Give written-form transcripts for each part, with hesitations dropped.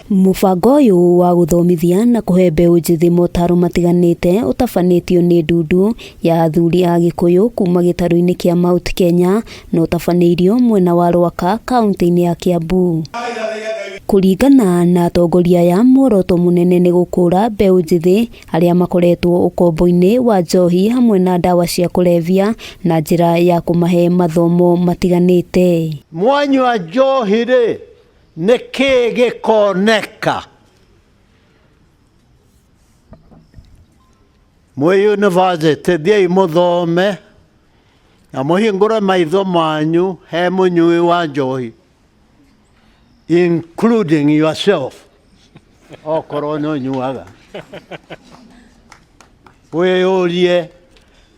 Mũbango ũyũ wa gũthomithia na kũhe mbeũ njĩthĩ motaro matiganĩte ũtabanĩtio nĩ ndundu ya athuri a Gĩkũyũ kuma gĩtarũ-inĩ kĩa Mount Kenya na ũtabanĩirio mwena wa Rwaka kaunti-inĩ ya Kiambu. Kũringana na atongoria aya, muoroto mũnene nĩ gũkũra mbeũ njĩthĩ arĩa makoretwo ũkombo-inĩ wa njohi hamwe na ndawa cia kũrebia na njĩra ya kũmahe mathomo matiganĩte. Mwanyua njohi-rĩ, nĩ kĩĩ gĩkoneka? Mwĩ university thiĩi mũthome na mũhingũre maitho manyu he mũnyui wa njohi including yourself okorwo nĩ ũnyuaga. Wĩyũrie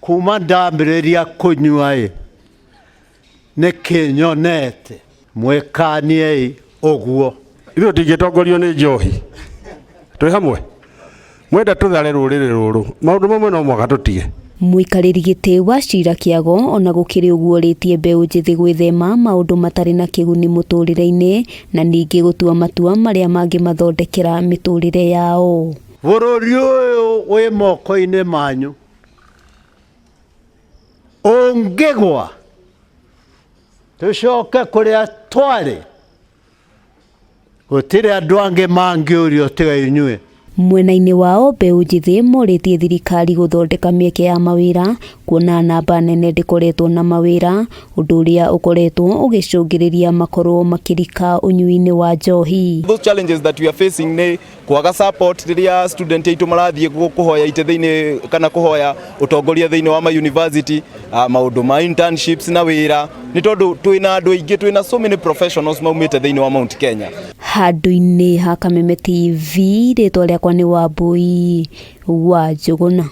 kuma ndambĩrĩria kũnyua ĩ Nĩkĩ nyonete? Mwĩkaniei ũguo. Ithuĩ tũtingĩtongorio nĩ njohi. Twĩ hamwe? Mwenda tũthare rũrĩrĩ rũrũ, maũndũ mamwe no mũhaka tũtige. Mũikarĩri gĩtĩ wa Ciira Kĩago ona gũkĩrĩ ũguo orĩtie mbeũ njĩthĩ gwĩthema maũndũ matarĩ na kĩguni mũtũrĩre-inĩ na ningĩ gũtua matua marĩa mangĩmathondekera mĩtũrĩre yao. Bũrũri ũyũ wĩ moko-inĩ manyu. Ũngĩgwa tũcoke kũrĩa twarĩ, gũtirĩ andũ angĩ mangĩũrio tiga inyuĩ. Mwena-inĩ wao mbeũ njĩthĩ morĩtie thirikari gũthondeka mĩeke ya mawĩra kuona namba nene ndĩkoretwo na mawĩra, ũndũ ũrĩa ũkoretwo ũgĩcũngĩrĩria makorwo makĩrika ũnyui-inĩ wa njohi. Those challenges that we are facing nĩ kwaga support rĩrĩa student aitũ marathiĩ kũhoya itĩ thĩinĩ kana kũhoya ũtongoria thĩinĩ wa ma university, maũndũ ma internships na wĩra, nĩ tondũ twĩna andũ aingĩ, twĩna so many professionals maumĩte thĩinĩ wa Mount Kenya. Handũ-inĩ ha Kameme TV, rĩtwa rĩakwa nĩ Wambui wa Njũgũna.